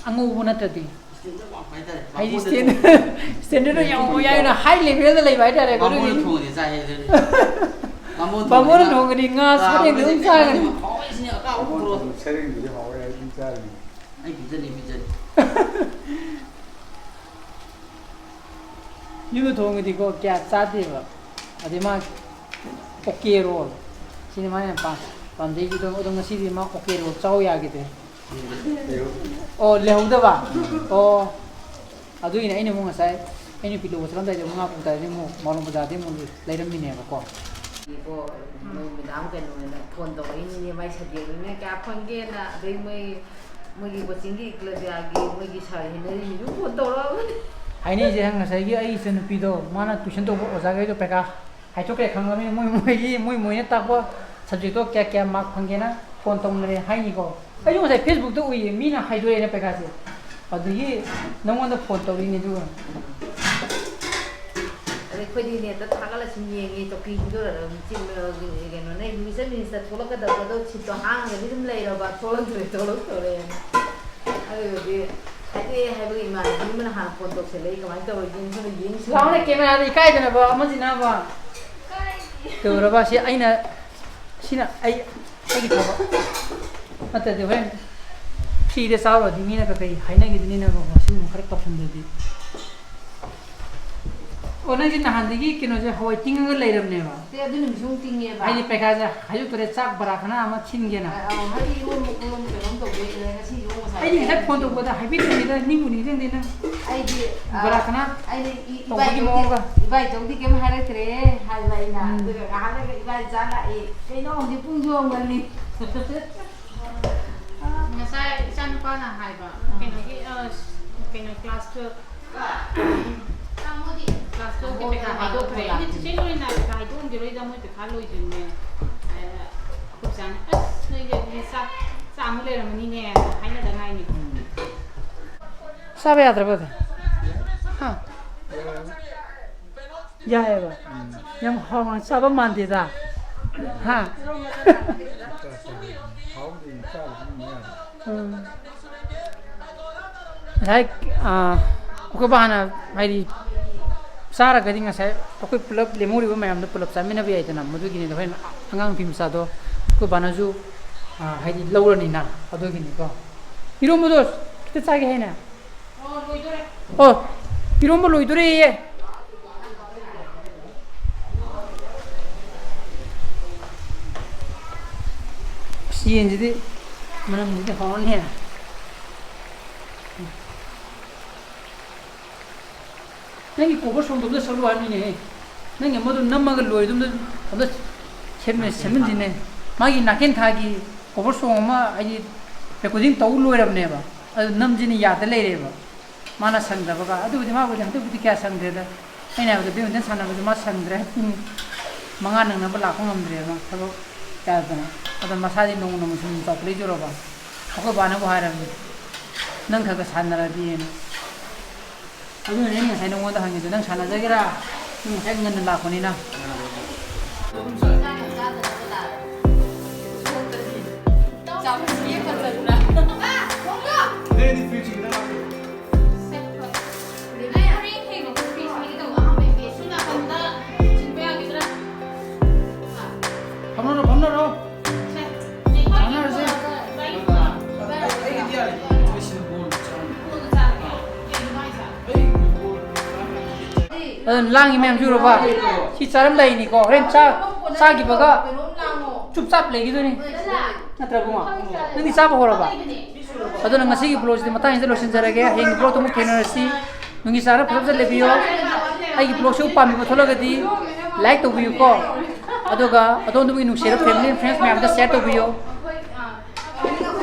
ꯑꯉꯧꯕ ꯅꯠꯇ꯭ꯔꯗꯤ꯫ ꯏꯁꯇꯦꯟꯗꯔꯗ ꯋꯥꯡꯕ ꯍꯥꯏꯇꯥꯔꯦ꯫ ꯍꯥꯏꯗꯤ ꯕꯥꯃꯣꯟꯅ ꯏꯁꯇꯦꯟ-, ꯊꯣꯡꯕ ꯏꯁꯇꯦꯟꯗꯔꯗ ꯌꯥꯝ ꯋꯥꯡꯕ ꯌꯥꯏꯅ ꯍꯥꯏ ꯂꯦꯚꯦꯜꯗ ꯂꯩꯕ ꯍꯥꯏꯇꯥꯔꯦꯀꯣ, ꯕꯥꯃꯣꯟꯅ ꯑꯗꯨꯒꯤꯗꯤ꯫ ꯊꯣꯡꯉꯗꯤ ꯆꯥꯏ ꯍꯥꯏꯗꯨꯅꯤ꯫ ꯕꯥꯃꯣꯟ ꯕꯥꯃꯣꯟꯅ ꯊꯣꯡꯉꯗꯤ ꯊꯣꯡꯉꯗꯤ ꯉꯥ ꯁꯥꯔꯦꯡꯗ ꯑꯗꯨꯝ ꯆꯥꯒꯅꯤ꯫ ꯍꯥꯎꯋꯦ ꯁꯤꯅꯤ ꯑꯀꯥꯕ ꯕꯥꯃꯣꯟ ꯄꯣꯠꯇꯣ꯫ ꯊꯣꯡꯕ ꯁꯔꯦꯡꯗꯨꯗꯤ ꯍꯥꯎꯋꯦ ꯍꯥꯏ ꯑꯗꯨꯝ ꯆꯥꯔꯤꯅꯤ꯫ ꯑꯩ ꯄꯤꯖꯅꯤ, ꯄꯤꯖꯅꯤ꯫ ꯌꯨꯝꯗ ꯊꯣꯡꯉꯗꯤꯀꯣ ꯀꯌꯥ ꯆꯥꯗꯦꯕ꯫ ꯑꯗꯩ ꯃꯥ ꯑꯣꯀꯦ ꯔꯣꯜ꯫ ꯁꯤꯅꯤ ꯃꯥꯅ ꯌꯥꯝ ꯄꯥꯝ-, ꯄꯥꯝꯖꯩꯁꯦ꯫ ꯑꯗꯣ, ꯑꯗꯣ ꯉꯁꯤꯗꯤ ꯃꯥ ꯑꯣꯀꯦ ꯔꯣꯜ ꯆꯥꯎ ꯌꯥꯈꯤꯗ꯭ꯔꯦ꯫ ꯑꯣ, ꯂꯩꯍꯧꯗꯕ? ꯑꯣ꯫ ꯑꯗꯨꯒꯤꯅꯦ ꯑꯩꯅ ꯑꯃꯨꯛ ꯉꯁꯥꯏ ꯑꯩ ꯅꯨꯄꯤ ꯂꯧꯕ ꯆꯠꯂꯝꯗꯥꯏꯗ ꯑꯃꯨꯛ ꯉꯥ ꯀꯧꯇꯥꯁꯦ ꯑꯃꯨꯛ ꯃꯥꯂꯣꯝ ꯕꯖꯥꯔꯗꯩ ꯑꯃꯨꯛ ꯂꯩꯔꯝꯃꯤꯅꯦꯕꯀꯣ꯫ ꯏꯕꯣ, ꯃꯣꯏ ꯃꯦꯗꯥꯝ ꯀꯩꯅꯣꯅ ꯐꯣꯟ ꯇꯧꯔꯛꯏꯅꯤꯅꯦ, ꯃꯥꯏ ꯁꯕꯖꯦꯛꯅꯤꯅ ꯀꯌꯥ ꯐꯪꯒꯦꯅ, ꯑꯗꯩ ꯃꯣꯏ, ꯃꯣꯏꯒꯤ ꯀꯣꯆꯤꯡꯒꯤ ꯏꯀ꯭ꯂꯦꯖꯤꯌꯥꯒꯤ ꯃꯣꯏꯒꯤ ꯁꯥꯔ ꯍꯦꯅꯔꯤꯁꯤꯁꯨ ꯐꯣꯟ ꯇꯧꯔꯛꯑꯕꯅꯤ꯫ ꯍꯥꯏꯅꯩꯁꯦ ꯉꯁꯥꯏꯒꯤ ꯑꯩ ꯏꯆꯟꯅꯨꯄꯤꯗꯣ, ꯃꯥꯅ ꯇꯨꯏꯁꯟ ꯇꯧꯕ ꯑꯣꯖꯥꯈꯩꯗꯣ ꯄꯩꯈꯥ ꯍꯥꯏꯗꯣꯛꯈ꯭ꯔꯦ ꯈꯪꯉꯕꯅꯤꯅ, ꯃꯣꯏ ꯃꯣꯏꯒꯤ, ꯃꯣꯏ ꯃꯣꯏꯅ ꯇꯥꯛꯄ ꯁꯕꯖꯦꯛꯇꯣ ꯀꯌꯥ ꯀꯌꯥ ꯃꯥꯔꯛ ꯐꯪꯒꯦꯅ ꯐꯣꯟ ꯇꯧꯅꯔꯦ ꯍꯥꯏꯅꯤꯀꯣ꯫ ꯑꯩꯁꯨ ꯉꯁꯥꯏ ꯐꯦꯁꯕꯨꯛꯇ ꯎꯏꯌꯦ, ꯃꯤꯅ ꯍꯥꯏꯗꯣꯔꯛꯑꯦꯅ ꯄꯩꯈꯥꯁꯦ꯫ ꯑꯗꯨꯗꯒꯤ ꯅꯪꯉꯣꯟꯗ ꯐꯣꯟ ꯇꯧꯔꯤꯅꯦ ꯑꯗꯨꯒ꯫ ꯑꯗꯩ ꯑꯩꯈꯣꯏꯗꯤ ꯅꯦꯠꯇ ꯊꯥꯒꯠꯂ ꯁꯨꯝ ꯌꯦꯡꯉꯤ, ꯆꯧꯀꯤ ꯁꯤꯗꯣꯔꯒ ꯆꯤꯟ-, ꯀꯩꯅꯣꯅꯦ, ꯃꯤꯅꯤꯁꯇꯔ ꯊꯣꯛꯂꯛꯀꯗꯕꯗꯣ ꯁꯤꯠꯇꯣ ꯍꯥꯡꯉꯒꯗꯤ ꯑꯗꯨꯝ ꯂꯩꯔꯕ, ꯊꯣꯛꯂꯛꯇꯣꯔꯦ, ꯊꯣꯛꯂꯛꯇꯣꯔꯦꯅ꯫ ꯑꯗꯨꯒꯗꯤ ꯍꯥꯏꯗꯤ ꯍꯥꯏꯕꯒꯤ ꯏꯃꯥꯟꯅꯕꯤ ꯑꯃꯅ ꯍꯥꯟꯅ ꯐꯣꯟ ꯇꯧꯁꯜꯂꯛꯏ, ꯀꯃꯥꯏꯅ ꯇꯧꯔꯤꯒꯦꯅ ꯁꯣꯝꯗ ꯌꯦꯡ ꯂꯥꯎꯅꯦ, ꯁꯨꯝ ꯀꯦꯃꯦꯔꯥꯗ ꯏꯀꯥꯏꯗꯅꯕ ꯑꯃꯁꯤꯅꯕ꯫ ꯇꯧꯔꯕ ꯁꯤ ꯑꯩꯅ, ꯁꯤꯅ ꯑꯩ, ꯑꯩꯒꯤ ꯊꯕꯛ ꯅꯠꯇ꯭ꯔꯗꯤ ꯍꯣꯔꯦꯟ ꯐ꯭ꯔꯤꯗ ꯆꯥꯔꯨꯔꯗꯤ ꯃꯤꯅ ꯀꯩꯀꯩ ꯍꯥꯏꯅꯈꯤꯗꯣꯏꯅꯤꯅꯀꯣ, ꯁꯤꯒꯨꯝꯕ ꯈꯔ ꯇꯧꯁꯟꯗ꯭ꯔꯗꯤ꯫ ꯑꯣ, ꯅꯪꯁꯦ ꯅꯍꯥꯟꯗꯒꯤ ꯀꯩꯅꯣꯁꯦ ꯍꯋꯥꯏ ꯇꯤꯡꯉꯒ ꯂꯩꯔꯕꯅꯦꯕ? ꯑꯦ, ꯑꯗꯨ ꯅꯨꯃꯤꯠꯁꯨ ꯑꯃꯨꯛ ꯇꯤꯡꯉꯦꯕ꯫ ꯍꯥꯏꯗꯤ ꯄꯩꯈꯥꯁꯦ ꯍꯥꯏꯗꯣꯛꯇꯣꯔꯦ, ꯆꯥꯛ ꯕꯔꯥ ꯈꯅꯥ ꯑꯃ ꯁꯤꯟꯒꯦꯅ꯫ ꯑ, ꯑꯧ, ꯍꯥꯏꯗꯤ ꯏꯔꯣꯟꯕ ꯈꯣꯠꯂꯣꯟꯕ ꯀꯩꯅꯣꯝ ꯇꯧꯗꯣꯏꯅꯦ, ꯉꯁꯤꯁꯨ ꯉꯁꯥꯏ ꯑꯩꯗꯤ ꯉꯁꯥꯏ ꯐꯣꯟ ꯇꯧꯕꯗ ꯍꯥꯏꯕꯤꯗ꯭ꯔꯤꯉꯩꯗ ꯅꯤꯡꯕꯨ ꯅꯤꯡꯁꯤꯡꯗꯦ ꯅꯪ꯫ ꯑꯩꯗꯤ, ꯑ, ꯕꯔꯥ ꯈꯅꯥ ꯑꯩꯅ ꯏ-, ꯇꯧꯕꯒꯤ ꯏꯕꯥꯏꯗꯧꯗꯤ, ꯃꯑꯣꯡꯒ꯫ ꯏꯕꯥꯏꯗꯧꯗꯤ ꯀꯩꯝ ꯍꯥꯏꯔꯛꯇ꯭ꯔꯦ ꯍꯥꯏꯕ ꯑꯩꯅ꯫ ꯎꯝ꯫ ꯑꯗꯨꯒ ꯉꯥꯏꯍꯥꯛ ꯂꯩꯔꯒ ꯏꯕꯥꯏ ꯆꯥ ꯂꯥꯛꯑꯦ꯫ ꯀꯩꯅꯣ ꯍꯧꯖꯤꯛ ꯄꯨꯡꯁꯨ ꯌꯧ ꯉꯜꯂꯤ꯫ ꯉꯁꯥꯏ ꯏꯆꯥꯅꯨꯄꯥꯅ ꯍꯥꯏꯕ, ꯀꯩꯅꯣꯒꯤ, ꯑ, ꯀꯩꯅꯣ, class twelve, class twelve ꯀꯤ ꯄꯩꯈꯥ ꯍꯥꯏꯗꯣꯛꯈ꯭ꯔꯦ꯫ ꯑꯩꯅ, "ꯆꯤꯆꯦ ꯂꯣꯔꯤꯅꯥ ꯄꯩꯈꯥ ꯍꯥꯏꯗꯣꯛꯑꯝꯈꯤꯔꯣꯏꯗ, ꯃꯣꯏ ꯄꯩꯈꯥ ꯂꯣꯏꯗ꯭ꯔꯤꯕꯅꯦ"꯫ ꯑꯗ ꯑꯩꯈꯣꯏ ꯏꯆꯥꯅ, "ꯑꯁ, ꯅꯣꯏꯒꯤ ꯑꯗꯨꯗꯤ ꯆꯥꯛ, ꯆꯥꯛ ꯑꯃꯨꯛ ꯂꯩꯔꯝꯃꯅꯤꯅꯦ" ꯍꯥꯏꯅꯗ ꯉꯥꯏꯅꯤ꯫ ꯆꯥꯕ ꯌꯥꯗ꯭ꯔꯕ ꯑꯗꯣ? ꯍꯥ? ꯌꯥꯏꯑꯕ꯫ ꯌꯥꯝ ꯍꯥꯎꯅ ꯆꯥꯕ ꯃꯥꯟꯗꯦꯗ꯫ ꯍꯥ? ꯎꯝ꯫ ꯉꯁꯥꯏ, ꯑꯥ, ꯑꯩꯈꯣꯏ ꯕꯥꯅ, ꯍꯥꯏꯗꯤ, ꯆꯥꯔꯒꯗꯤ ꯉꯁꯥꯏ ꯑꯩꯈꯣꯏ ꯄꯨꯂꯞ ꯂꯦꯝꯍꯧꯔꯤꯕ ꯃꯌꯥꯝꯗꯣ ꯄꯨꯂꯞ ꯆꯥꯃꯤꯟꯅꯕ ꯌꯥꯏꯗꯅ, ꯃꯗꯨꯒꯤꯅꯤꯗ꯫ ꯍꯣꯔꯦꯟ ꯑꯉꯥꯡ ꯅꯨꯄꯤ ꯃꯆꯥꯗꯣ ꯑꯩꯈꯣꯏ ꯕꯥꯅꯁꯨ, ꯑꯥ, ꯍꯥꯏꯗꯤ, ꯂꯧꯔꯅꯤꯅ, ꯑꯗꯨꯒꯤꯅꯤꯀꯣ꯫ ꯏꯔꯣꯝꯕꯗꯣ ꯈꯤꯇ ꯆꯥꯒꯦ ꯍꯥꯏꯅ꯫ ꯑꯣ, ꯏꯔꯣꯝꯕ ꯂꯣꯏꯗꯣꯔꯦꯌꯦ꯫ ꯑꯁ, ꯌꯦꯟꯁꯤꯗꯤ ꯃꯅꯝꯁꯤꯗꯤ ꯍꯥꯎꯔꯅꯤꯍꯦ꯫ ꯅꯪꯒꯤ cover songꯗꯣ ꯑꯝꯇ ꯁꯛꯂꯛꯑꯣ ꯍꯥꯏꯕꯅꯤꯅꯦꯍꯦ꯫ ꯅꯪꯒꯤ ꯑꯃꯗꯣ ꯅꯝꯃꯒ ꯂꯣꯏꯔꯗꯨꯝꯗ ꯑꯝꯇ ꯁꯦꯝ-, ꯁꯦꯝꯍꯟꯁꯤꯅꯦ꯫ ꯃꯥꯒꯤ ꯅꯥꯀꯦꯟ ꯊꯥꯒꯤ cover song ꯑꯃ, ꯍꯥꯏꯗꯤ, recording ꯇꯧ ꯂꯣꯏꯔꯕꯅꯦꯕ꯫ ꯑꯗꯨ ꯅꯝꯁꯤꯅ ꯌꯥꯗ ꯂꯩꯔꯦꯕ꯫ ꯃꯥꯅ ꯁꯪꯗꯕꯒ꯫ ꯑꯗꯨꯕꯨꯗꯤ ꯃꯥꯕꯨꯗꯤ ꯍꯟꯗꯛꯄꯨꯗꯤ ꯀꯌꯥ ꯁꯪꯗ꯭ꯔꯦꯗ꯫ ꯑꯩꯅ ꯍꯥꯏꯕꯗꯣ badminton ꯁꯥꯟꯅꯕꯗꯣ ꯃꯥ ꯁꯪꯗ꯭ꯔꯦ꯫ ꯄꯨꯡ ꯃꯉꯥ ꯅꯪꯅꯕ ꯂꯥꯛꯄ ꯉꯝꯗ꯭ꯔꯦꯕ, ꯊꯕꯛ ꯌꯥꯗꯅ꯫ ꯑꯗꯣ ꯃꯁꯥꯗꯤ ꯅꯣꯡꯃ ꯅꯣꯡꯃ ꯁꯨꯝ ꯆꯥꯎꯈꯠꯂꯛꯏꯖꯨꯔꯕ꯫ ꯑꯩꯈꯣꯏ ꯕꯥꯅꯕꯨ ꯍꯥꯏꯔꯕꯅꯤ, "ꯅꯪ ꯈꯔ ꯈꯔ ꯁꯥꯟꯅꯔꯗꯤꯅ"꯫ ꯑꯗꯨꯅꯅꯦ ꯑꯩꯅ ꯉꯁꯥꯏ ꯅꯉꯣꯟꯗ ꯍꯪꯉꯤꯗꯣ, ꯅꯪ ꯁꯥꯟꯅꯖꯒꯦꯔꯥ? ꯅꯪ ꯉꯁꯥꯏ ꯉꯟꯅ ꯂꯥꯛꯄꯅꯤꯅ꯫ ꯑꯗꯨꯅ ꯂꯥꯡꯉꯤ ꯃꯌꯥꯝꯁꯤ ꯎꯔꯕ? ꯁꯤ ꯆꯥꯔꯝꯗꯥꯏꯅꯤꯀꯣ, ꯍꯣꯔꯦꯟ ꯆꯥ ꯆꯥꯈꯤꯕꯒ ꯆꯨꯞ ꯆꯥꯞ ꯂꯩꯈꯤꯗꯣꯏꯅꯤ꯫ ꯅꯠꯇ꯭ꯔ ꯏꯕꯨꯡꯉꯣ? ꯅꯪꯗꯤ ꯆꯥꯕ ꯍꯧꯔꯕ? ꯑꯗꯨꯅ ꯉꯁꯤꯒꯤ vlogꯁꯤꯗꯤ ꯃꯇꯥꯡꯁꯤꯗ ꯂꯣꯏꯁꯤꯟꯖꯔꯒꯦ꯫ ꯍꯌꯦꯡꯒꯤ vlogꯇ ꯑꯃꯨꯛ ꯊꯦꯡꯅꯔꯁꯤ꯫ ꯅꯨꯡꯒꯤ ꯆꯥꯔ ꯐꯖ ꯐꯖ ꯂꯩꯕꯤꯌꯣ꯫ ꯑꯩꯒꯤ vlogꯁꯤ ꯄꯥꯝꯕꯤꯕ ꯊꯣꯛꯂꯒꯗꯤ like ꯇꯧꯕꯤꯌꯨꯀꯣ꯫ ꯑꯗꯨꯒ ꯑꯗꯣꯝꯗꯨꯒꯤ ꯅꯨꯡꯁꯤꯔꯕ family and friends ꯃꯌꯥꯝꯗ share ꯇꯧꯕꯤꯌꯣ꯫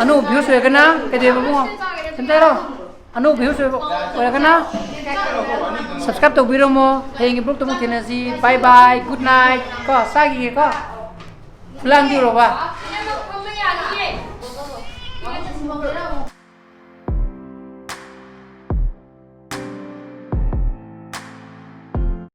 ꯑꯅꯧꯕ views ꯑꯣꯏꯔꯒꯅ ꯀꯩꯗꯧꯋꯦꯕ ꯏꯕꯨꯡꯉꯣ? ꯁꯦꯝꯖꯔꯣ꯫ ꯑꯅꯧꯕ views ꯑꯣꯏꯔꯒꯅ subscribe ꯇꯧꯕꯤꯔꯝꯃꯣ꯫ ꯍꯌꯦꯡꯒꯤ vlogꯇ ꯑꯃꯨꯛ ꯊꯦꯡꯅꯁꯤ꯫ Bye bye, good night꯫ ꯀꯣ, ꯆꯥꯈꯤꯒꯦꯀꯣ꯫ ꯈꯨꯂꯥꯡꯗꯤ ꯎꯔꯕ?